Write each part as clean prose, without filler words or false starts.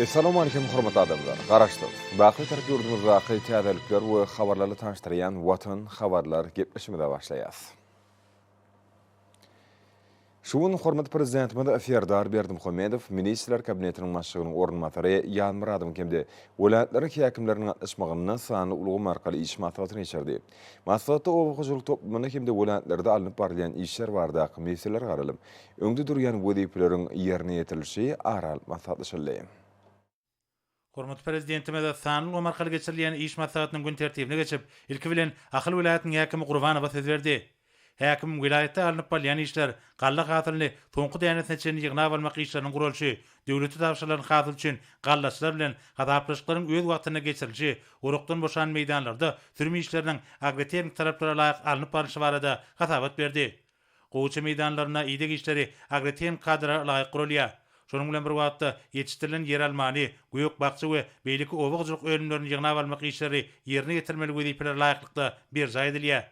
Essalawmaleýkim hormatly adamlar! Garaşsyz, baky Bitarap ýurdumyzdaky täzelikler we habarlarla tanyşdyrýan Watan habarlar gepleşigimize başlaýas. Şu gün hormatly Prezidentimiz Serdar Berdimuhamedow Ministrler Kabinetiniň Başlygynyň orunbasary Ýaz Myradowyň hem-de welaýatlaryň häkimleriniň gatnaşmagynda sanly ulgam arkaly iş maslahatyny geçirdi. Maslahatda oba hojalyk toplumynda hem-de welaýatlarda alnyp barylýan işler baradaky meseleler garalyp, öňde durýan wezipeleriň ýerine ýetirilişi ara alyp maslahatlaşyldy. Hormatly Prezidentimiz sanly ulgam arkaly geçirilýän iş maslahatynyň gün tertibine geçip, ilki bilen Ahal welaýatynyň häkimi Gurbanowa söz berdi. Häkim welaýatda alnyp barylýan işler, galla hasylyny soňky dänesine çenli ýygnap almak işleriniň guralyşy, döwlete tabşyrylan hasyl üçin gallaçylar bilen hasaplaşyklaryň öz wagtynda geçirilişi, orakdan boşan meýdanlarda sürüm işleriniň agrotehniki talaplara laýyk alnyp barlyşy barada hasabat berdi. Gowaça meýdanlarynda ideg işleri agrotehniki kadalara laýyk guralýar. Şonuň bilen bir wagtda, ýetişdirilen ýeralmany, gök-bakja we beýleki oba hojalyk önümlerini ýygnap almak işleri ýerine ýetirmeli wezipelere laýyklykda berjaý edilýär.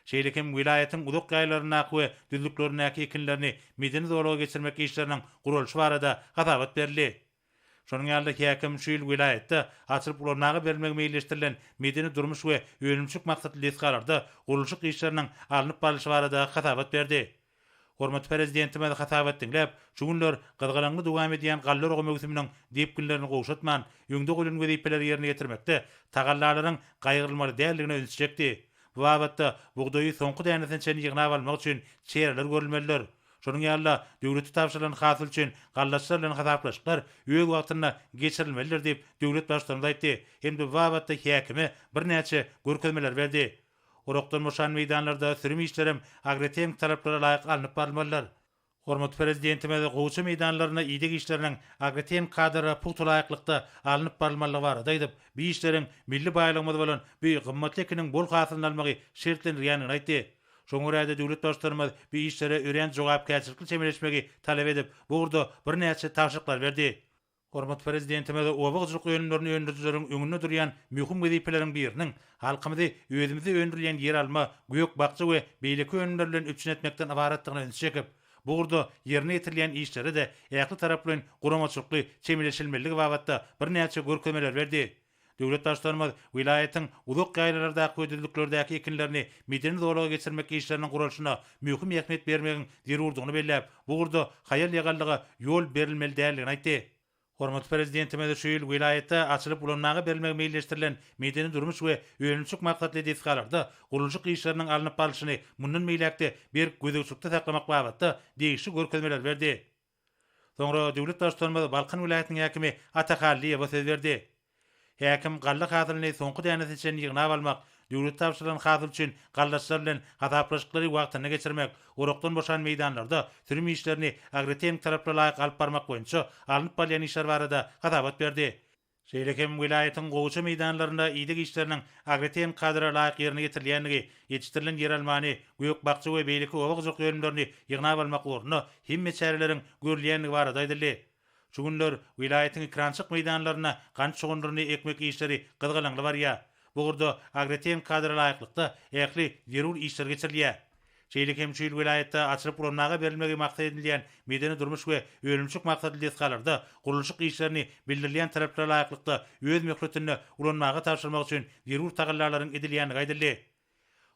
Şeýle hem welaýatyň uzak ýaýlalaryndaky we düzlüklerindäki ekinlerini medeni zolaga geçirmek işleriniň guralyşy barada hasabat berildi. Şonuň ýaly-da häkim şu ýyl welaýatda açylyp ulanmaga berilmegi meýilleşdirilen medeni-durmuş we önümçilik maksatly desgalarda gurluşyk işleriniň alnyp barlyşy barada hasabat berdi. Hormatly Prezidentimiz hasabat diňläp, şu günler gyzgalaňly dowam edýän galla oragy möwsüminiň depginlerini gowşatman, öňde goýlan wezipeleri ýerine ýetirmekde tagallalaryň gaýgyrylmaly däldigine ünsi çekdi. Bu babatda bugdaýy soňky dänesine çenli ýygnap almak üçin çäreler görülmelidir. Şonuň ýaly-da, döwlete tabşyrylan hasyl üçin gallaçylar bilen hasaplaşyklar öz wagtynda geçirilmelidir diýip, döwlet Baştutanymyz aýtdy hem-de bu babatda häkime birnäçe görkezmeleri berdi. Orakdan boşan meýdanlarda sürüm işlerem agrotehniki talaplara laýyk alnyp barylmalydyr. Hormatly Prezidentimiz gowaça meýdanlarynda ideg işleriniň agrotehniki kadalara pugta laýyklykda alnyp barylmalydygy barada aýdyp, bu işleriň milli baýlygymyz bolan bu gymmatly ekiniň bol hasylyny almagy şertlendirýändigini aýtdy. Şoňa görä-de, döwlet Baştutanymyz bu işlere örän jogapkärçilikli çemeleşmegi talap edip, bu ugurda birnäçe tabşyryklary berdi. Hormatly Prezidentimiz oba hojalyk önümlerini öndürijileriň öňünde durýan möhüm wezipeleriň biriniň halkymyzy özümizde öndürilýän ýeralma, gök-bakja we beýleki önümler bilen üpjün etmekden ybaratdygyna ünsi çekip, bu ugurda ýerine ýetirilýän işlere-de ähli taraplaýyn guramaçylykly çemeleşilmelidigi babatda birnäçe görkezmeleri berdi. Döwlet Baştutanymyz welaýatyň uzak ýaýlalardaky we düzlüklerdäki ekinlerini medeni zolaga geçirmek işleriniň guralyşyna möhüm ähmiýet bermegiň zerurdygyny belläp, bu ugurda haýal-ýagallyga ýol berilmeli däldigini aýtdy. Hormatly Prezidentimiz şu ýyl welaýatda açylyp ulanmaga berilmegi meýilleşdirilen medeni-durmuş we önümçilik maksatly desgalarda gurluşyk işleriniň alnyp barlyşyny mundan beýläk-de berk gözegçilikde saklamak babatda degişli görkezmeleri berdi. Soňra döwlet Baştutanymyz Balkan welaýatynyň häkimi Ata Hallyýewe söz berdi. Häkim galla hasylyny soňky dänesine çenli ýygnap almak, döwlete tabşyrylan hasyl üçin gallaçylar bilen hasaplaşyklary wagtynda geçirmek, orakdan boşan meýdanlarda sürüm işlerini agrotehniki talaplara laýyk alyp barmak boýunça alnyp barylýan işler barada hasabat berdi. Şeýle hem welaýatyň gowaça meýdanlarynda ideg işleriniň agrotehniki kadalara laýyk ýerine ýetirilýändigi, ýetişdirilen ýeralmany, gök-bakja we beýleki oba hojalyk önümlerini ýygnap almak ugrunda hemme çäreleriň görülýändigi barada aýdyldy. Şu günler welaýatyň ekerançylyk meýdanlarynda gant şugundyryny ekmek işleri gyzgalaňly barýar. Bu ugurda agrotehniki kadara laýyklykda ähli zerur işler geçirilýär. Şeýle hem şu ýyl welaýatda açylyp ulanmaga berilmegi maksat edinilýän medeni-durmuş we önümçilik maksatly desgalarda gurluşyk işlerini bildirilýän talaplara laýyklykda öz möhletinde ulanmaga tabşyrmak üçin zerur tagallalaryň edilýändigi aýdyldy.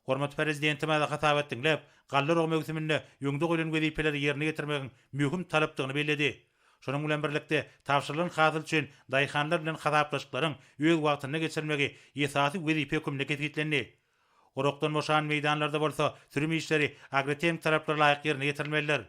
Hormatly Prezidentimiz hasabat diňläp, galla oragy möwsüminde öňde goýlan wezipeleri ýerine ýetirmegiň möhüm talapdygyny belledi. Şonuň bilen birlikde, tabşyrylan hasyl üçin daýhanlar bilen hasaplaşyklaryň öz wagtynda geçirilmegi esasy wezipe hökmünde kesgitlendi. Orakdan boşan meýdanlarda bolsa sürüm işleri agrotehniki talaplara laýyk ýerine ýetirilmelidir.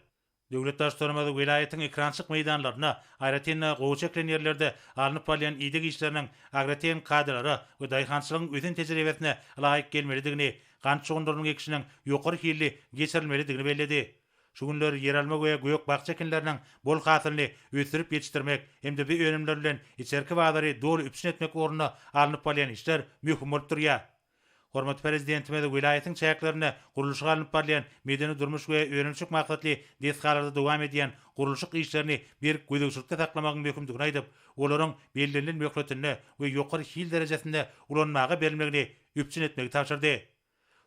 Döwlet Baştutanymyz welaýatyň ekerançylyk meýdanlarynda, aýratyn-da, gowaça ekilen ýerlerde alnyp barylýan ideg işleriniň agrotehniki kadalara we daýhançylygyň ösen tejribesine laýyk gelmelidigini, gant şugundyrynyň ekişiniň ýokary hilli geçirilmelidigini belledi. Şu günler ýeralma we gök-bakja ekinleriniň bol hasylyny ösdürip ýetişdirmek hem-de bu önümler bilen içerki bazary doly üpjün etmek ugrunda alnyp barylýan işler möhüm bolup durýar. Hormatly Prezidentimiz welaýatyň çäklerinde gurluşygy alnyp barylýan medeni-durmuş we önümçilik maksatly desgalarda dowam edýän gurluşyk işlerini berk gözegçilikde saklamagyň möhümdigini aýdyp, olaryň bellenilen möhletinde we ýokary hil derejesinde ulanmaga berilmegini üpjün etmegi tabşyrdy.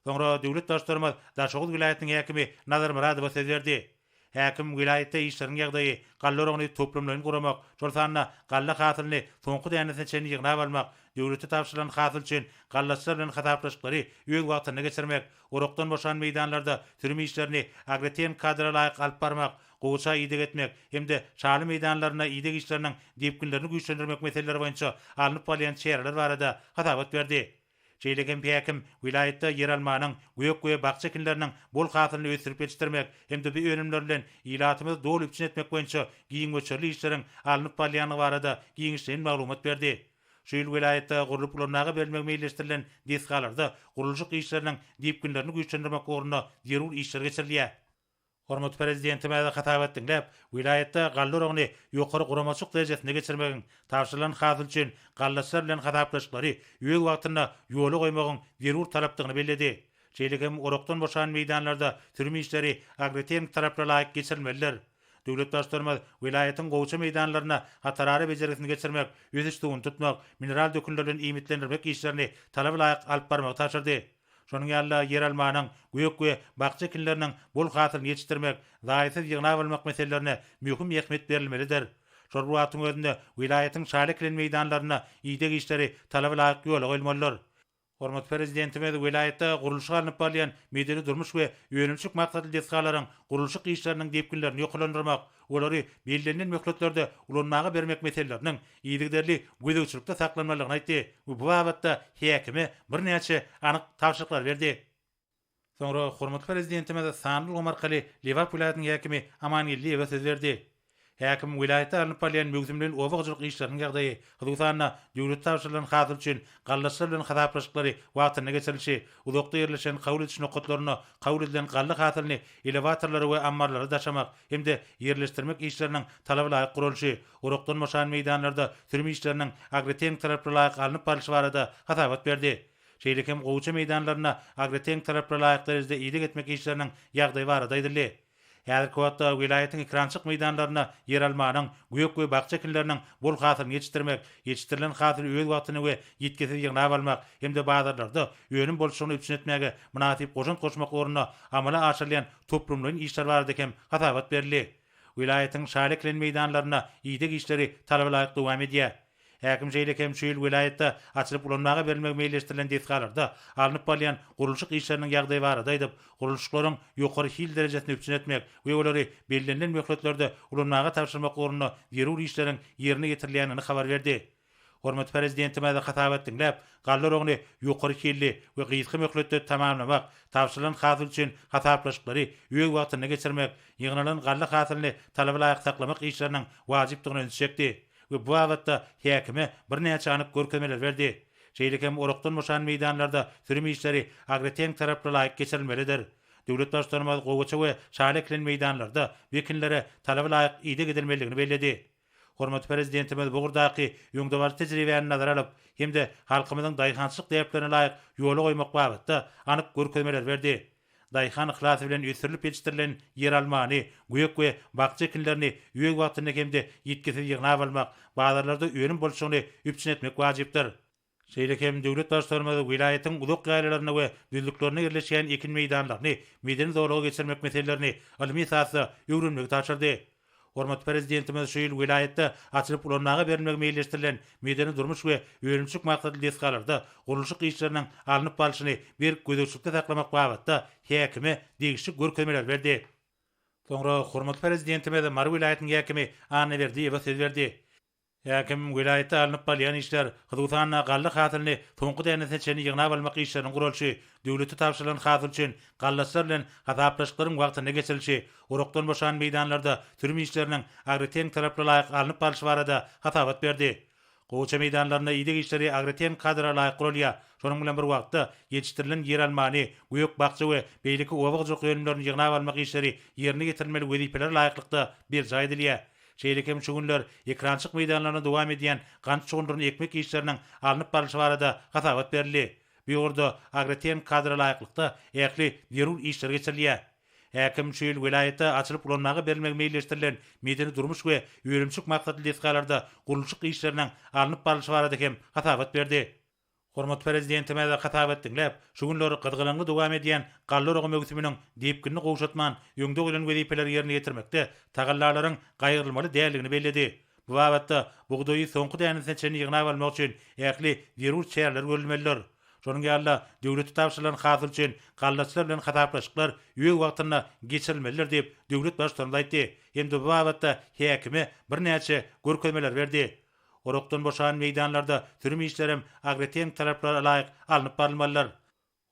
Soňra döwlet Baştutanymyz Daşoguz welaýatynyň häkimi Nazar Myradowa söz berdi. Häkim welaýatda işleriň ýagdaýy, galla oragyny toplumlaýyn guramak, şol sanda galla hasylyny soňky dänesine çenli ýygnap almak, döwlete tabşyrylan hasyl üçin gallaçylar bilen hasaplaşyklary öz wagtynda geçirmek, orakdan boşan meýdanlarda sürüm işlerini agrotehniki kadra laýyk alyp barmak, gowaça ideg etmek hem-de şaly meýdanlarynda ideg işleriniň depginlerini güýçlendirmek meseleleri boýunça alnyp barylýan çäreler barada hasabat berdi. Şeýle hem häkim welaýatda ýeralmanyň, gök we bakja ekinleriniň bol hasylyny ösdürip ýetişdirmek hem-de bu önümler bilen ilatymyzy doly üpjün etmek boýunça giň möçberli işleriň alnyp barylýandygy barada giňişleýin maglumat berdi. Şu ýyl welaýatda gurlup ulanmaga berilmegi meýilleşdirilen desgalarda gurluşyk işleriniň depginlerini güýçlendirmek ugrunda zerur işler geçirilýär. Hormatly Prezidentimiz hasabat diňläp, welaýatda galla oragyny ýokary guramaçylyk derejesinde geçirmegiň, tabşyrylan hasyl üçin gallaçylar bilen hasaplaşyklary öz wagtynda ýola goýmagyň zerur talapdygyny belledi. Şeýle hem orakdan boşan meýdanlarda sürüm işleri agrotehniki talaplara laýyk geçirilmelidir. Döwlet Baştutanymyz welaýatyň gowaça meýdanlarynda hatarara bejergisini geçirmek, ösüş suwuny tutmak, mineral dökünler bilen iýmitlendirmek işlerini talaba laýyk alyp barmagy tabşyrdy. Şonuň ýaly-da ýeralmanyň, gök we bakja ekinleriniň bol hasylyny ýetişdirmek, zaýasyz ýygnap almak meselelerine möhüm ähmiýet berilmelidir. Şol bir wagtyň özünde welaýatyň şaly ekilen meýdanlarynda ideg işleri talaba laýyk ýola goýulmalydyr. Hormatly Prezidentimiz welaýatda gurluşygy alnyp barylýan medeni-durmuş we önümçilik maksatly desgalaryň gurluşyk işleriniň depginlerini ýokarlandyrmak, olary bellenilen möhletlerde ulanmaga bermek meseleleriniň yzygiderli gözegçilikde saklanmalydygyny aýtdy we bu babatda häkime birnäçe anyk tabşyryklary berdi. Soňra hormatly Prezidentimiz sanly ulgam arkaly Lebap welaýatynyň häkimi Amangeldiýewe söz berdi. Häkim welaýatda alnyp barylýan möwsümleýin oba hojalyk işleriniň ýagdaýy, hususan-da, döwlete tabşyrylan hasyl üçin gallaçylar bilen hasaplaşyklary wagtynda geçirilişi, uzakda ýerleşen kabul ediş nokatlarynda kabul edilen galla hasylyny elewatorlara we ammarlara daşamak hem-de ýerleşdirmek işleriniň talaba laýyk guralyşy, Orakdan boşan meýdanlarda sürüm işleriniň agrotehniki talaplara laýyk alnyp barlyşy barada hasabat berdi. Şeýle hem gowaça meýdanlarynda agrotehniki talaplara laýyk derejede ideg etmek işleriniň ýagdaýy barada aýdyldy. Häzirki wagtda welaýatyň ekerançylyk meýdanlarynda ýeralmanyň, gök we bakja ekinleriniň bol hasylyny ýetişdirmek, ýetişdirilen hasyly öz wagtynda we ýitgisiz ýygnap almak hem-de bazarlarda önüm bolçulygyny üpjün etmäge mynasyp goşant goşmak ugrunda amala aşyrylýan toplumlaýyn işler barada hem hasabat berildi. Welaýatyň şaly ekilen meýdanlarynda ideg işleri talaba laýyk dowam edýär. Häkim şeýle hem şu ýyl welaýatda açylyp ulanmaga berilmegi meýilleşdirilen desgalarda alnyp barylýan gurluşyk işleriniň ýagdaýy barada aýdyp, gurluşyklaryň ýokary hil derejesini üpjün etmek we olary bellenilen möhletlerde ulanmaga tabşyrmak ugrunda zerur işleriň ýerine ýetirilýändigini habar berdi. Hormatly Prezidentimiz hasabat diňläp, galla oragyny ýokary hilli we gysga möhletde tamamlamak, tabşyrylan hasyl üçin hasaplaşyklary öz wagtynda geçirmek, ýygnalan galla hasylyny talaba laýyk saklamak işleriniň wajypdygyna ünsi çekdi we bu babatda häkime birnäçe anyk görkezmeleri berdi. Şeýle hem orakdan boşan meýdanlarda sürüm işleri agrotehniki talaplara laýyk geçirilmelidir. Döwlet Baştutanymyz gowaça we şaly ekilen meýdanlarda bu ekinlere talaba laýyk ideg edilmelidigini belledi. Hormatly Prezidentimiz bu ugurdaky öňdebaryjy tejribäni nazara alyp hem-de halkymyzyň daýhançylyk däplerine laýyk ýola goýmak babatda anyk görkezmeleri berdi. Daýhan yhlasy bilen ösdürilip ýetişdirilen ýeralmany, gök we bakja ekinlerini öz wagtynda hem-de ýitgisiz ýygnap almak, bazarlarda önüm bolçulygyny üpjün etmek wajypdyr. Şeýle hem döwlet Baştutanymyz welaýatyň uzak ýaýlalarynda we düzlüklerinde ýerleşýän ekin meýdanlaryny medeni zolaga geçirmek meselelerini ylmy esasda öwrenmegi tabşyrdy. Hormatly Prezidentimiz şu ýyl welaýatda açylyp ulanmaga berilmegi meýilleşdirilen medeni-durmuş we önümçilik maksatly desgalarda gurluşyk işleriniň alnyp barlyşyny berk gözegçilikde saklamak babatda häkime degişli görkezmeleri berdi. Soňra hormatly Prezidentimiz Mary welaýatynyň häkimi Annaberdiýewe söz berdi. Häkim welaýatda alnyp barylýan işler, hususan-da, galla hasylyny soňky dänesine çenli ýygnap almak işleriniň guralyşy, döwlete tabşyrylan hasyl üçin gallaçylar bilen hasaplaşyklaryň wagtynda geçirilişi, orakdan boşan meýdanlarda sürüm işleriniň agrotehniki talaplara laýyk alnyp barlyşy barada hasabat berdi. Gowaça meýdanlarynda ideg işleri agrotehniki kadalara laýyk guralýar. Şonuň bilen bir wagtda, ýetişdirilen ýeralmany, gök-bakja we beýleki oba hojalyk önümlerini ýygnap almak işleri ýerine ýetirilmeli wezipelere laýyklykda berjaý edilýär. Şeýle hem şu günler ekrançyk meýdanlarynda dowam edýän gant şugundyryny ekmek işleriniň alnyp barlyşy barada hasabat berildi. Bu ugurda agrotehniki kadra laýyklykda ähli zerur işler geçirilýär. Häkim şu ýyl welaýatda açylyp ulanmaga berilmegi meýilleşdirilen medeni-durmuş we önümçilik maksatly desgalarda gurluşyk işleriniň alnyp barlyşy barada hem hasabat berdi. Hormatly Prezidentimiz hasabat diňläp, şu günler gyzgalaňly dowam edýän galla oragy möwsüminiň depginini gowşatman, öňde goýlan wezipeleri ýerine ýetirmekde tagallalaryň gaýrylmaly däldigini belledi. Bu babatda bugdaýy soňky dänesine çenli ýygnap almak üçin ähli zerur çäreler görülmelidir. Şonuň ýaly-da, döwlete tabşyrylan hasyl üçin gallaçylar bilen hasaplaşyklar öz wagtynda geçirilmelidir diýip, döwlet Baştutanymyz aýtdy hem-de bu babatda häkime birnäçe görkezmeleri berdi. Orakdan boşan meýdanlarda sürüm işlerem agrotehniki talaplara laýyk alnyp barylmalydyr.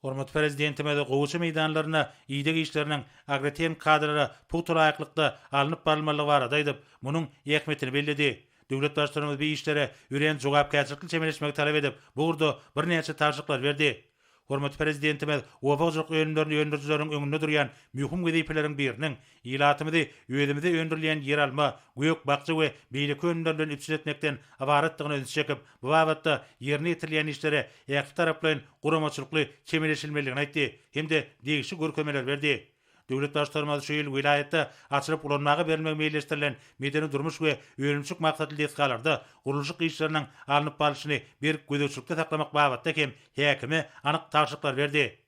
Hormatly Prezidentimiz gowaça meýdanlarynda ideg işleriniň agrotehniki kadalara pugta laýyklykda alnyp barylmalydygy barada aýdyp, munuň ähmiýetini belledi. Döwlet Baştutanymyz bu işlere örän jogapkärçilikli çemeleşmegi talap edip, bu ugurda birnäçe tabşyryklary berdi. Hormatly Prezidentimiz oba hojalyk önümlerini öndürijileriň öňünde durýan möhüm wezipeleriň biriniň ilatymyzy özümizde öndürilýän ýeralma, gök-bakja we beýleki önümler bilen üpjün etmekden ybaratdygyna ünsi çekip, bu babatda ýerine ýetirilýän işlere ählitaraplaýyn guramaçylykly çemeleşilmelidigini aýtdy hem-de degişli görkezmeleri berdi. Döwlet Baştutanymyz şu ýyl welaýatda açylyp ulanmaga berilmegi meýilleşdirilen medeni-durmuş we önümçilik maksatly desgalarda gurluşyk işleriniň alnyp barlyşyny berk gözegçilikde saklamak babatda hem häkime anyk tabşyryklary berdi.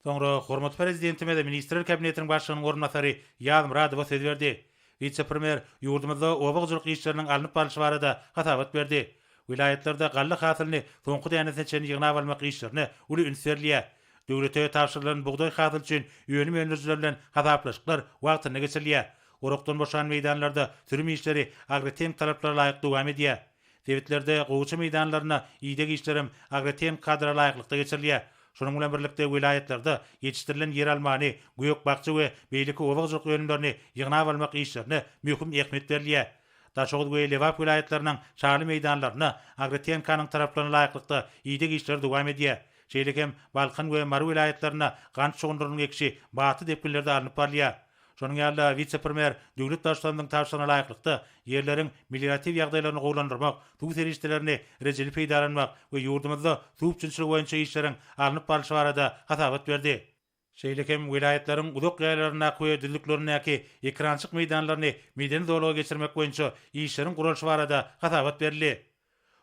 Soňra hormatly Prezidentimiz Ministrler Kabinetiniň Başlygynyň orunbasary Ýazmyradowa söz berdi. Wise-premýer ýurdumyzda oba hojalyk işleriniň alnyp barlyşy barada hasabat berdi. Welaýatlarda galla hasylyny soňky dänesine çenli ýygnap almak işlerine uly üns berilýär. Döwlete tabşyrylan bugdaý hasyly üçin önüm öndürijiler bilen hasaplaşyklar wagtynda geçirilýär. Orakdan boşan meýdanlarda sürüm işleri agrotehniki talaplara laýyk dowam edýär. Sebitlerde gowaça meýdanlarynda ideg işlerem agrotehniki kadalara laýyklykda geçirilýär. Şonuň bilen birlikde welaýatlarda ýetişdirilen ýeralmany, gök-bakja we beýleki oba hojalyk önümlerini ýygnap almak işlerine möhüm ähmiýet berilýär. Daşoguz we Lebap welaýatlarynyň şaly meýdanlarynda agrotehnikanyň talaplaryna laýyklykda ideg işleri dowam edýär. Şeýle hem Balkan we Mary welaýatlarynda gant şugundyrynyň ekişi batly depginlerde alnyp barylýar. Şonuň ýaly-da, wise-premýer döwlet Baştutanymyzyň tabşyrygyna laýyklykda, ýerleriň melioratiw ýagdaýlaryny gowulandyrmak, suw serişdelerini rejeli peýdalanmak we ýurdumyzda suw üpjünçiligi boýunça işleriň alnyp barlyşy barada hasabat berdi. Şeýle hem welaýatlaryň uzak ýaýlalaryndaky we düzlüklerindäki ekerançylyk meýdanlaryny medeni zolaga geçirmek boýunça işleriň guralyşy barada hasabat berildi.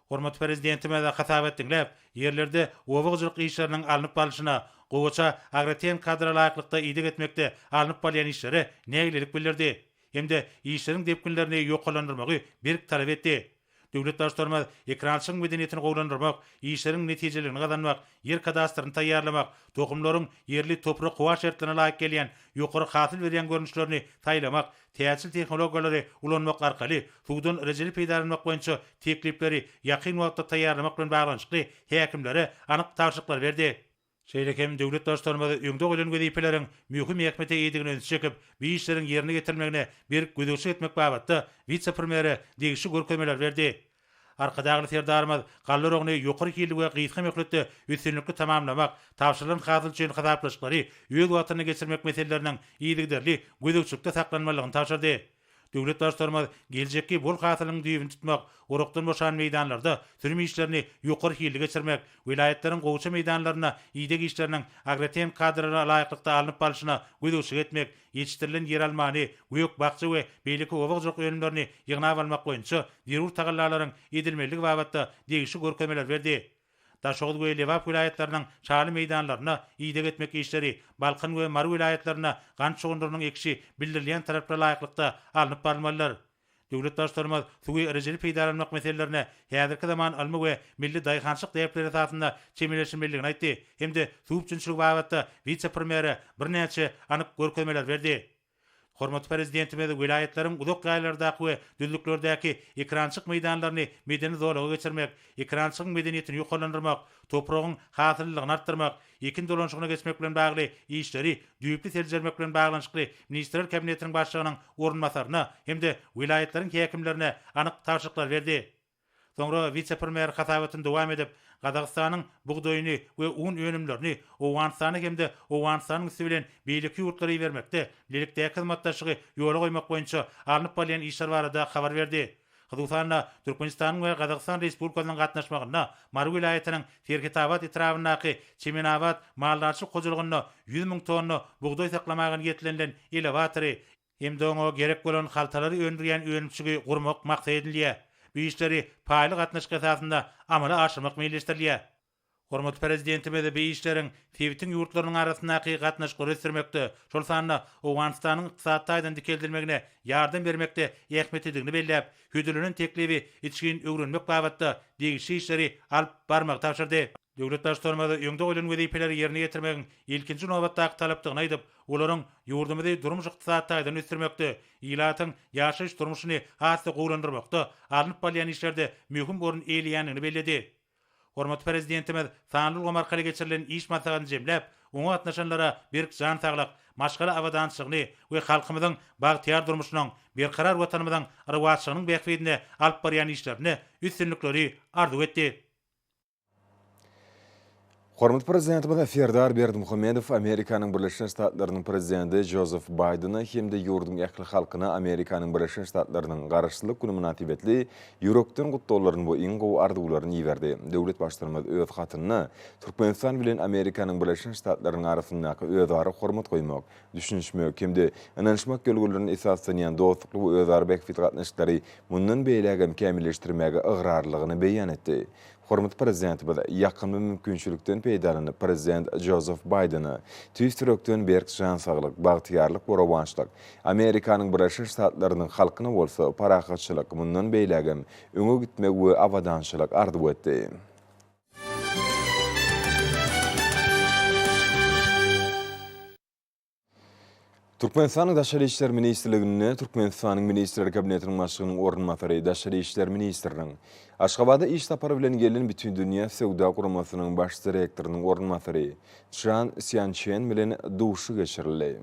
Hormatly Prezidentimiz hasabat diňläp, ýerlerde oba hojalyk işleriniň alnyp barlyşyna, gowaça agrotehniki kadra laýyklykda ideg etmekde alnyp barylýan işlere nägilelik bildirdi hem-de işleriň depginlerini ýokarlandyrmagy berk talap etdi. Döwlet Baştutanymyz ekerançylygyň medeniýetini gowulandyrmak, işleriň netijeliligini gazanmak, ýer kadastryny taýýarlamak, tohumlaryň ýerli toprak-howa şertlerine laýyk gelýän ýokary hasyl berýän görnüşlerini saýlamak, täjir tehnologiýalary ulanmak arkaly suwdan rejeli peýdalanmak boýunça teklipleri ýakyn wagtda taýýarlamak bilen baglanyşykly häkimlere anyk tabşyryklary berdi. Şeýle hem döwlet Baştutanymyz öňde goýlan wezipeleriň möhüm ähmiýete eýedigine ünsi çekip, bu işleriň ýerine ýetirilmegine berk gözegçilik etmek babatda wise-premýere degişli görkezmeleri berdi. Arkadagly Serdarymyz galla oragyny ýokary hilli we gysga möhletde üstünlikli tamamlamak, tabşyrylan hasyl üçin hasaplaşyklary öz wagtynda geçirmek meseleleriniň yzygiderli gözegçilikde saklanmalydygyny tabşyrdy. Döwlet Baştutanymyz geljekki bol hasylyň düýbüni tutmak, orakdan boşan meýdanlarda sürüm işlerini ýokary hilli geçirmek, welaýatlaryň gowaça meýdanlarynda ideg işleriniň agrotehniki kadalara laýyklykda alnyp barlyşyna gözegçilik etmek, ýetişdirilen ýeralmany, gök-bakja we beýleki oba hojalyk önümlerini ýygnap almak boýunça zerur tagallalaryň edilmelidigi babatda degişli görkezmeleri berdi. Daşoguz we Lebap welaýatlarynyň şaly meýdanlarynda ideg etmek işleri, Balkan we Mary welaýatlarynda gant şugundyrynyň ekişi bildirilýän talaplara laýyklykda alnyp barylmalydyr. Döwlet Baştutanymyz suwy rejeli peýdalanmak meselelerine häzirki zaman ylmy we milli daýhançylyk däpleri esasynda çemeleşilmelidigini aýtdy hem-de suw üpjünçiligi babatda wise-premýere birnäçe anyk görkezmeleri berdi. Hormatly Prezidentimiz welaýatlaryň uzak ýaýlalardaky we düzlüklerdäki ekerançylyk meýdanlaryny medeni zolaga geçirmek, ekerançylygyň medeniýetini ýokarlandyrmak, topragyň hasyllylygyny artdyrmak, ekin dolanyşygyna geçmek bilen bagly işleri düýpli seljermek bilen baglanyşykly Ministrler Kabinetiniň Başlygynyň orunbasaryna hem-de welaýatlaryň häkimlerine anyk tabşyryklary berdi. Soňra wise-premýer hasabatyny dowam edip, Gazagystanyň bugdaýyny we un önümlerini Owganystana hem-de Owganystanyň üsti bilen beýleki ýurtlara ibermekde bilelikdäki hyzmatdaşlygy ýola goýmak boýunça alnyp barylýan işler barada habar berdi. Hususan-da, Türkmenistanyň we Gazagystan Respublikasynyň gatnaşmagynda Mary welaýatynyň Serhetabat etrabyndaky Çemenabat maldarçylyk hojalygynda 100 müň tonna bugdaý saklamaga niýetlenilen elewatory hem-de oňa gerek bolan haltalary öndürýän önümçiligi gurmak maksat edinilýär. Bu işleri paýly gatnaşyk esasynda amala aşyrmak meýilleşdirilýär. Hormatly Prezidentimiz bu işleriň sebitiň ýurtlarynyň arasyndaky gatnaşyklary ösdürmekde, şol sanda Owganystanyň ykdysady taýdan dikeldilmegine ýardam bermekde ähmiýetlidigini belläp, hödürlenen teklibi içgin öwrenmek babatda degişli işleri alyp barmagy tabşyrdy. Döwlet Baştutanymyz öňde goýlan wezipeleri ýerine ýetirmegiň ilkinji nobatdaky talapdygyny aýdyp, olaryň ýurdumyzy durmuş-ykdysady taýdan ösdürmekde, ilatyň ýaşaýyş-durmuşyny has-da gowulandyrmakda alnyp barylýan işlerde möhüm orun eýeleýändigini belledi. Hormatly Prezidentimiz sanly ulgam arkaly geçirilen iş maslahatyny jemläp, oňa gatnaşanlara berk jan saglyk, maşgala abadançylygyny we halkymyzyň bagtyýar durmuşynyň, berkarar Watanymyzyň rowaçlygynyň bähbidine alyp barýan işlerinde üstünlikleri arzuw etdi. Hormatly Prezidentimiz Serdar Berdimuhamedow Amerikanyň Birleşen Ştatlarynyň Prezidenti Jozef Baýdene hem-de ýurduň ähli halkyna Amerikanyň Birleşen Ştatlarynyň Garaşsyzlyk güni mynasybetli ýürekden gutlaglaryny we iň gowy arzuwlaryny iberdi. Döwlet Baştutanymyz öz hatynda Türkmenistan bilen Amerikanyň Birleşen Ştatlarynyň arasyndaky özara hormat goýmak, düşünişmek hem-de ynanyşmak ýörelgelerine esaslanýan dostlukly we özara bähbitli gatnaşyklary mundan beýläk hem kämilleşdirmäge ygrarlylygyny beýan etdi. Hormatly Prezidentimiz ýakymly mümkinçilikden peýdalanyp, Prezident Jozef Baýdene tüýs ýürekden berk jan saglyk, bagtyýarlyk we rowaçlyk, Amerikanyň Birleşen Ştatlarynyň halkyna bolsa parahatçylyk, mundan beýlägem öňe gitmek we abadançylyk arzuw etdi. Türkmenistanyň Daşary işler ministrliginde Türkmenistanyň Ministrler Kabinetiniň Başlygynyň orunbasary, daşary işler ministriniň Aşgabada iş sapary bilen gelen Bütindünýä söwda guramasynyň baş direktorynyň orunbasary Çžan Sýançen bilen duşuşyk geçirildi.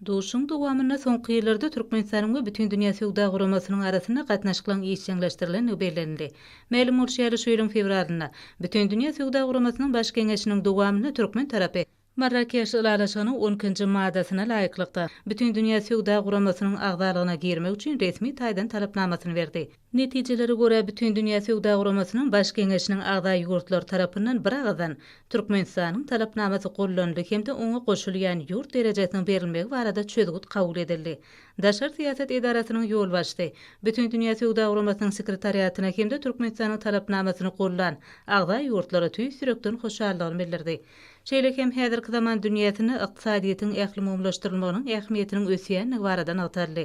Duşuşygyň dowamynda soňky ýyllarda Türkmenistanyň we Bütindünýä söwda guramasynyň arasynda gatnaşyklaryň işjeňleşdirilendigi bellenildi. Mälim bolşy ýaly, şu ýylyň fewralynda Bütindünýä söwda guramasynyň Baş geňeşiniň dowamynda türkmen tarapy Marrakeş Ylalaşygynyň on ikinji maddasyna laýyklykda, Bütindünýä Söwda Guramasynyň agzalygyna girmek üçin resmi taýdan talapnamasyny berdi. Netijelere görä, Bütindünýä Söwda Guramasynyň Baş Geňeşiniň agza ýurtlary tarapyndan biragyzdan Türkmenistanyň talapnamasy gollanyldy hem-de oňa goşulýan ýurt derejesiniň berilmegi barada çözgüt kabul edildi. Daşary syýasat edarasynyň ýolbaşçysy, Bütindünýä Söwda Guramasynyň Sekretariatyna hem-de Türkmenistanyň talapnamasyny gollan agza ýurtlara tüýs ýürekden hoşallygyny bildirdi. Şeýle hem häzirki zaman dünýäsinde ykdysadyýetiň ählumumylaşdyrylmagynyň ähmiýetiniň ösýändigi barada nygtaldy.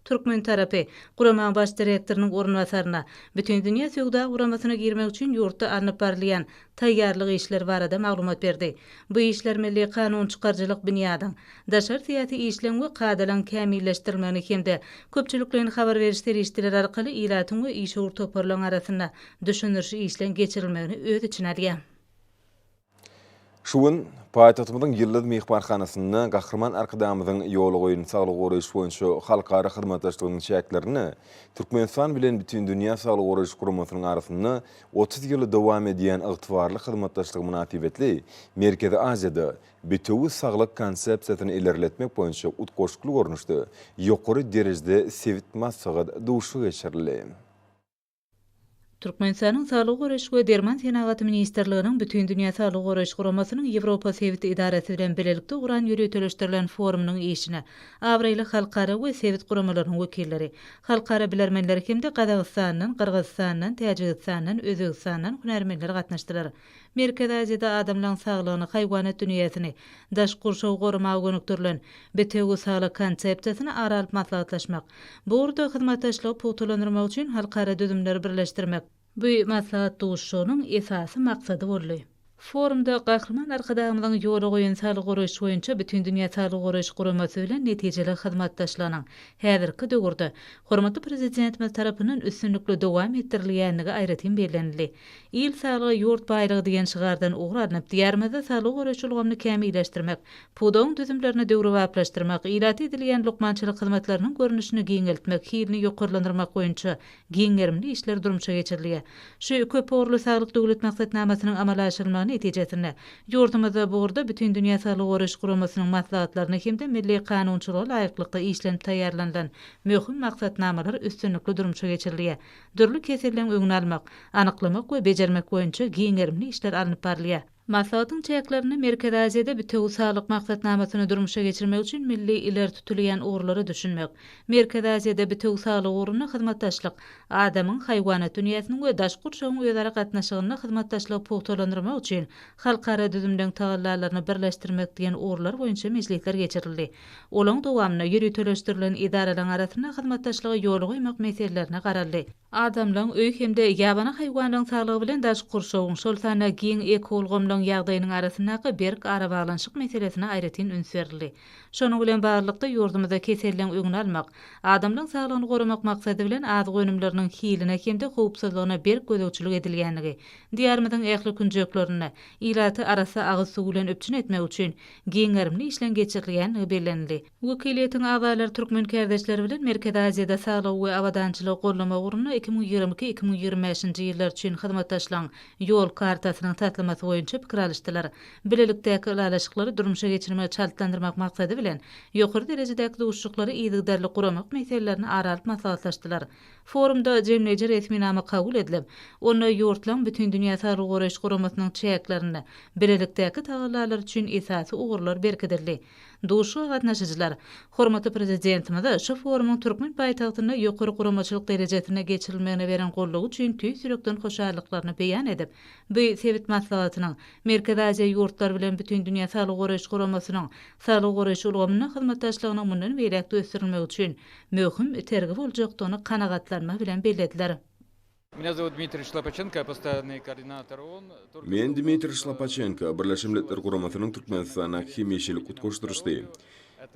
Türkmen tarapy, guramaň baş direktorynyň orunbasaryna Bütindünýä Söwda Guramasyna girmek üçin ýurtda alnyp barylýan taýýarlyk işleri barada maglumat berdi. Bu işler milli kanunçykaryjylyk binýadyň, daşary syýasy işleň we kadalaryň kämilleşdirilmegini hem-de köpçülikleýin habar beriş serişdeleri arkaly ilatyň we işewür toparlaryň arasynda düşündiriş işleň geçirilmegini öz içine alýar. Şu gün paýtagtymyzyň Ýyldyz myhmanhanasynda Gahryman Arkadagymyzyň ýola goýan saglygy goraýyş boýunça halkara hyzmatdaşlygynyň çäklerinde Türkmenistan bilen Bütindünýä Saglygy Goraýyş Guramasynyň arasynda 30 ýyl dowam edýän ygtybarly hyzmatdaşlygy mynasybetli Merkezi Aziýada bitewi saglyk konsepsiýasyny ilerletmek boýunça utgaşykly görnüşde ýokary derejede sebit maslahat duşuşygy geçirildi. Türkmenistanyň Saglygy goraýyş we derman senagaty ministrliginiň Bütindünýä Saglygy goraýyş Guramasynyň Ýewropa sebit edarasy bilen bilelikde guran ýöriteleşdirilen forumynyň işine abraýly halkara we sebit guramalarynyň wekilleri, halkara bilermenleri hem-de Gazagystandan, Gyrgyzystandan, Täjigistandan, Özbegistandan hünärmenler gatnaşdylar. Merkezi Aziýada adamlaryň saglygyny, haýwanat dünýäsini, daşky gurşawy goramaga gönükdirilen Bitewi saglyk konsepsiýasyny ara alyp maslahatlaşmak, bu ugurda hyzmatdaşlygy pugtalandyrmak üçin halkara düzümleri birleşdirmek, bu maslahat duşuşygynyň esasy maksady boldy. Forumda Gahryman Arkadagymyzyň ýola goýan saglygy goraýyş boýunça Bütindünýä Saglygy Goraýyş Guramasy bilen netijeli hyzmatdaşlygynyň häzirki döwürde hormatly Prezidentimiz tarapyndan üstünlikli dowam etdirilýändigi aýratyn bellenildi. Il saglygy, ýurt baýlygy diýen şygardan ugur alnyp, Diýarymyzda saglygy goraýyş ulgamyny kämilleşdirmek, pudagyň düzümlerini döwrebaplaşdyrmak, ilata edilýän lukmançylyk hyzmatlarynyň görnüşini giňeltmek, hilini ýokarlandyrmak boýunça giň gerimli işler durmuşa geçirilýär. Şu köpugurly Saglyk Döwlet maksatnamasynyň amala aşyrylmagy netijesinde, ýurdumyzda bu ugurda Bütindünýä Saglygy Goraýyş Guramasynyň maslahatlaryna hem-de milli kanunçylyga laýyklykda işlenip taýýarlanylan möhüm maksatnamalar üstünlikli durmuşa geçirilýär. Dürli keselleň öňüni almak, anyklamak we bejermek boýunça giň gerimli işler alnyp barylýar. Maslahatyň çäklerinde Merkezi Aziýada bitewi saglyk maksatnamasyny durmuşa geçirmek üçin milli ileri tutulýan ugurlara düşünmek, Merkezi Aziýada bitewi saglyk ugrunda hyzmatdaşlyk, adamyň, haýwanat dünýäsiniň we daşky gurşawyň özara gatnaşygynda hyzmatdaşlygy pugtalandyrmak üçin halkara düzümleň tagallalaryny birleşdirmek diýen ugurlar boýunça mejlisler geçirildi. Olaň dowamynda ýöriteleşdirilen edaralaryň arasynda hyzmatdaşlygy ýola goýmak meselelerine garaldy. Adamlaryň, öý hem-de ýabany haýwanlaryň saglygy bilen daşky gurşawyň, şol sanda giň ekoulgamlaryň ýagdaýynyň arasyndaky berk arabaglanyşyk meselesine aýratyn üns berildi. Şonuň bilen baglylykda, ýurdumyzda keselleň öňüni almak, adamlaryň saglygyny goramak maksady bilen azyk önümleriniň hiline hem-de howpsuzlygyna berk gözegçilik edilýändigi, Diýarymyzyň ähli künjeklerinde ilaty arassa agyz suwy bilen üpjün etmek üçin giň gerimli işleň geçirilýändigi bellenildi. Wekiliýetiň agzalary türkmen kärdeşleri bilen Merkezi Aziýada saglygy we abadançylygy goldamak ugrunda 2022, 2025-nji ýyllar üçin hyzmatdaşlygyň Ýol kartasynyň taslamasy boýunça pikir alyşdylar. Bilelikdäki ylalaşyklary durmuşa geçirmegi çaltlandyrmak maksady bilen, ýokary derejedäki duşuşyklary yzygiderli guramak meselelerini ara alyp maslahatlaşdylar. Forumda jemleýji resminama kabul edilip, onda ýurtlaryň Bütindünýä Saglygy Goraýyş Guramasynyň çäklerinde bilelikdäki tagallalar üçin esasy ugurlar berkidildi. Duşuşyga gatnaşyjylar hormatly Prezidentimize şu forumyň türkmen paýtagtynda ýokary guramaçylyk derejesinde geçirilmegine beren goldawy üçin tüýs ýürekden hoşallyklaryny beýan edip, bu sebit maslahatynyň Merkezi Aziýa ýurtlary bilen Bütindünýä Saglygy Goraýyş Guramasynyň saglygy goraýyş ulgamynda hyzmatdaşlygynyň mundan beýläk-de ösdürilmegi üçin möhüm itergi boljakdygyny kanagatlanma bilen bellediler. Men Dmitriý Şlapaçenko, Birleşen Milletler Guramasynyň Türkmenistandaky hemişelik utgaşdyryjysy.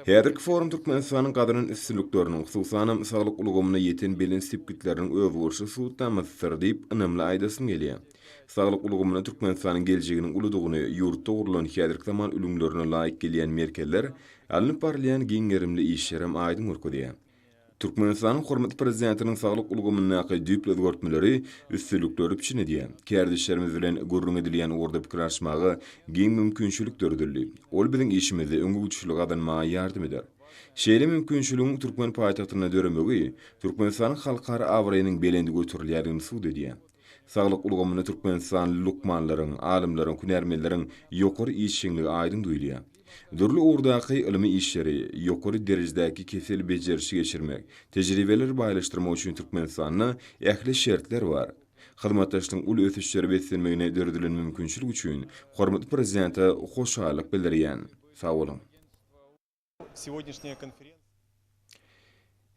Häzirki forum Türkmenistanyň gazanan üstünlikleriniň, hususanam, saglyk ulgamynda ýeten belent sepgitleriniň özboluşly subutnamasydyr diýip, ynamly aýdasym gelýär. Saglyk ulgamynda Türkmenistanyň geljeginiň uludygyny ýurtda gurlan häzirki zaman ülňülerine laýyk gelýän merkezler, alnyp barylýan giň gerimli işlerem aýdyň görkezýär. Türkmenistanyň hormatly Prezidentiniň saglyk ulgamyndaky düýpli özgertmeleri üstünlikleri üpjün edýär. Kärdeşlerimiz bilen gürrüň edilýän ugurda pikir alyşmaga giň mümkinçilik döredildi. Ol biziň işimizde öňegidişligi gazanmaga ýardam eder. Şeýle mümkinçiligiň türkmen paýtagtynda döremegi Türkmenistanyň halkara abraýynyň belende göterilýändigini subut edýär. Saglyk ulgamynda türkmenistanly lukmanlaryň, alymlaryň, hünärmenleriň ýokary işjeňligi aýdyň duýulýar. Dürli ugurdaky ylmy işleri, ýokary derejedäki kesel bejerişi geçirmek, tejribeleri baýlaşdyrmak üçin Türkmenistanda ähli şertler bar. Hyzmatdaşlygyň uly ösüşlere beslenmegine döredilen mümkinçilik üçin hormatly Prezidente hoşallyk bildirýän. Sag boluň!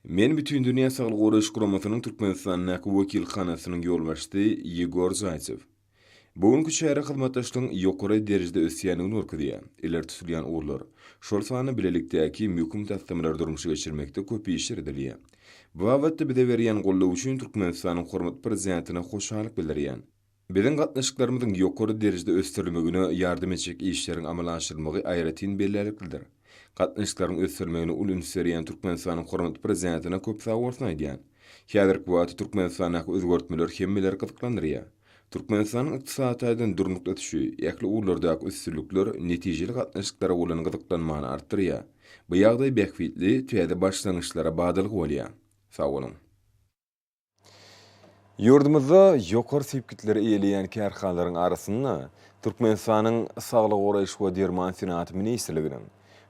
Men Bütindünýä Saglygy Goraýyş Guramasynyň Türkmenistandaky wekilhanasynyň ýolbaşçysy Ýegor Zaýtsew. Bu günki çäre hyzmatdaşlygyň ýokary derejede ösýändigini görkezýär. Ileri tutulýan ugurlar, şol sanda bilelikdäki möhüm taslamalary durmuşa geçirmekde köp işler edilýär. Bu babatda bize berýän goldawy üçin Türkmenistanyň hormatly Prezidentine hoşallyk bildirýän. Biziň gatnaşyklarymyzyň ýokary derejede ösdürilmegine ýardam etjek işleriň amala aşyrylmagy aýratyn bellärliklidir. Gatnaşyklaryň ösdürilmegine uly üns berýän Türkmenistanyň hormatly Prezidentine köp sagbolsun aýdýan. Häzirki wagtda Türkmenistandaky özgertmeler hemmeleri gyzyklandyrýar. Türkmenistanyň ykdysady taýdan durnukly ösüşi, ähli ugurlardaky üstünlikler netijeli gatnaşyklara bolan gyzyklanmany artdyrýar. Bu ýagdaý bähbitli täze başlangyçlara badalga bolýar. Sag boluň! Ýurdumyzda ýokary sepgitleri eýeleýän kärhanalaryň arasynda Türkmenistanyň Saglygy goraýyş we derman senagaty ministrliginiň,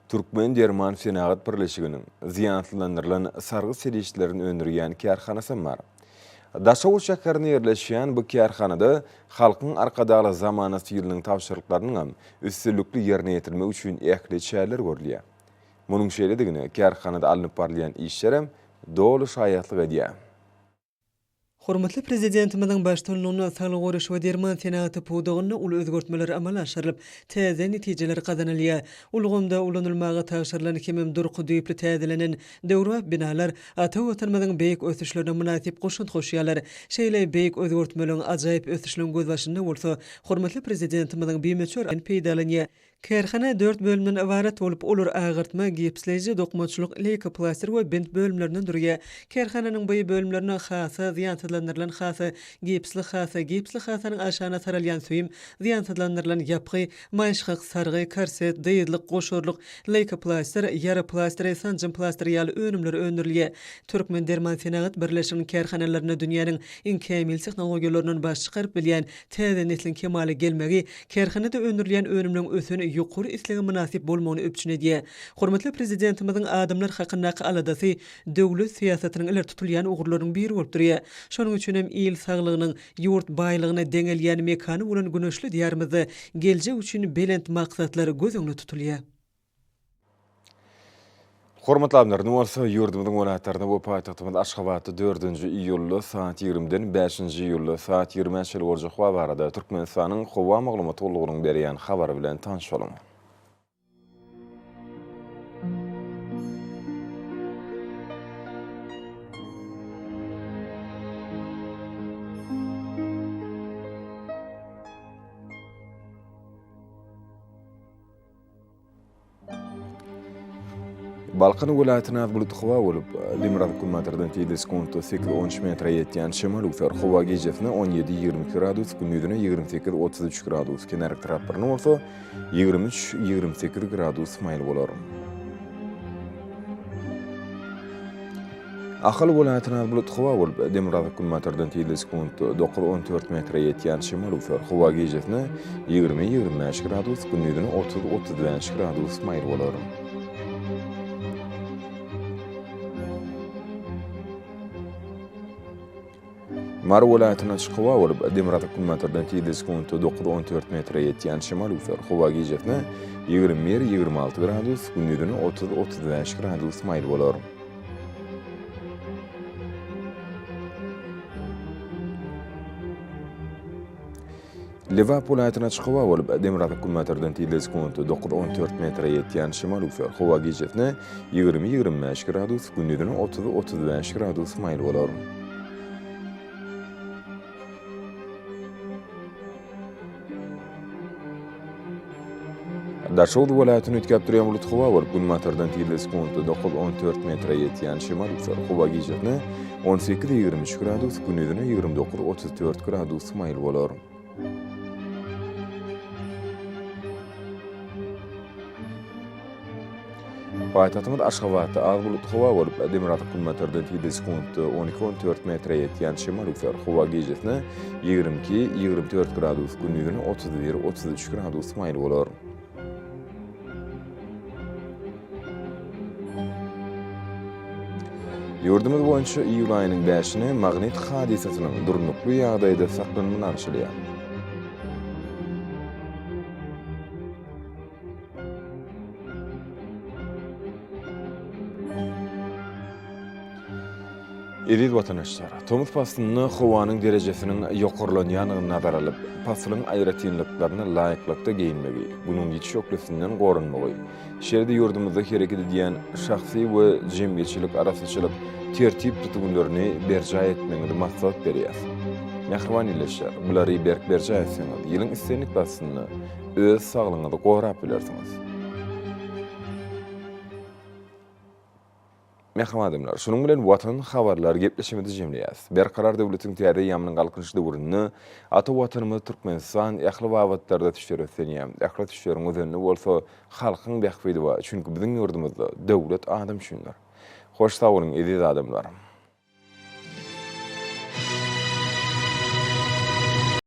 Türkmen derman senagat birleşiginiň zyýansyzlandyrylan sargyt serişdelerini öndürýän kärhanasam bar. Daşoguz şäherinde ýerleşýän bu kärhanada Halkyň Arkadagly zamanasy ýylynyň tabşyryklarynyňam üstünlikli ýerine ýetirilmegi üçin ähli çäreler görülýär. Munuň şeýledigine kärhanada alnyp barylýan işlerem doly şaýatlyk edýär. Hormatly Prezidentimiziň baştutanlygynda saglygy goraýyş we derman senagaty pudagynda uly özgertmeler amala aşyrylyp, täze netijeler gazanylýar. Ulgamda ulanylmaga tabşyrylan hemem durky düýpli täzelenen döwrebap binalar ata Watanymyzyň beýik ösüşlerine mynasyp goşant goşýarlar. Şeýle beýik özgertmeleriň, ajaýyp ösüşleriň gözbaşynda bolsa hormatly Prezidentimiziň bimöçber peýdalanýar. Kärhana dört bölümden ybarat bolup, olar agyrtma, gipsleýji, dokmaçylyk, leýkoplastyr we bint bölümlerinden durýar. Kärhananyň bu bölümlerine hasa, zyýansyzlandyrylan hasa, gipsli hasa, gipsli hasanyň aşagyna saralýan süýüm, zyýansyzlandyrylan ýapgy, maýyşgak sargy, korset, dyzlyk, goşarlyk, leýkoplastyr, ýara plastyry, sanjym plastyry ýaly önümler öndürilýär. Türkmendermansenagat birleşiginiň kärhanalarynda dünýäniň iň kämil tehnologiýalaryndan baş çykaryp bilýän täze nesliň kemala gelmegi kärhanada öndürilýän önümleň ösen ýokary islege mynasyp bolmagyny üpjün edýär. Hormatly Prezidentimiziň adamlar hakyndaky aladasy döwlet syýasatynyň ileri tutulýan ugurlarynyň biri bolup durýar. Şonuň üçin hem il saglygynyň ýurt baýlygyna deňelýän mekany bolan güneşli Diýarymyzda geljek üçin belent maksatlar göz öňünde tutulýar. Hormatly adamlar, indi bolsa ýurdumyzyň welaýatlarynda we paýtagtymyz Aşgabatda dördünji iýulda saat ýigrimiden bäşinji iýulda saat ýigrimä çenli boljak howa barada Türkmenistanyň Howa maglumat gullugynyň berýän habary bilen tanyş boluň. Balkan welaýatynda az bulutly howa bolup, demirgazyk günbatardan tizligi sekuntda sekiz-on üç metre ýetýän şemal öwser. Howa gijesine on ýedi, 22 gradus, gündizine 28, 33 gradus, kenarki taraplarynda bolsa 23, 28 gradus maýyl bolar. Ahal welaýatynda az bulutly howa bolup, demirgazyk-günbatardan tizligi sekuntda dokuz-on dört metre ýetýän şemal öwser. Howa gijesine 20, 25 gradus, gündizine 30, 35 gradus maýyl bolar. Mary welaýatynda açyk howa bolup, demirgazyk-günbatardan tizligi sekuntda dokuz-on dört metre ýetýän şemal öwser. Howa gijesine 21, 26 gradus, gündizine 30, 35 gradus maýyl bolar. Lebap welaýatynda açyk howa bolup, demirgazyk-günbatardan tizligi sekuntda dokuz-on dört metre ýetýän şemal öwser. Howa gijesine 20, 25 gradus, gündizine 30, 35 gradus maýyl bolar. Daşoguz welaýatynda üýtgäp durýan bulutly howa bolup, günbatardan tizligi sekuntda dokuz-on dört metre ýetýän şemal öwser. Howa gijesine on sekiz-ýigrimi üç gradus, gündizine 29-34 gradus maýyl bolar. Paýtagtymyz Aşgabatda az bulutly howa bolup, demirgazyk-günbatardan tizligi sekuntda on iki-on dört metre ýetýän şemal öwser. Howa gijesine 22, 24 gradus, gündizine 31, 33 gradus maýyl bolar. Ýurdumyz boýunça iýul aýynyň bäşine magnit hadysasynyň durnukly ýagdaýda saklanmagyna garaşylýar. Eziz watandaşlar, tomus paslynda howanyň derejesiniň ýokarlanýandygyny nazara alyp, paslyň aýratynlyklaryna laýyklykda geýinmegi, Günüň ýiti şöhlesinden goranmagy, şeýle-de ýurdumyzda hereket edýän şahsy we jemgyýetçilik arassaçylyk tertip-düzgünlerini berjaý etmegiňizi maslahat berýäris. Mähriban ildeşler, bulary berk berjaý etseňiz, ýylyň islendik paslynda öz saglygyňyzy gorap bilersiňiz. Mähriban adamlar, şunuň bilen Watan habarlar gepleşigimizi jemleýäris. Berkarar döwletiň täze eýýamynyň Galkynyş döwründe ata Watanymyz Türkmenistan ähli babatlarda ösüşlere öslenýär. Ähli ösüşleriň özeninde bolsa halkyň bähbidi bar. Çünki biziň ýurdumyzda döwlet adam üçindir. Hoş sag boluň eziz adamlar!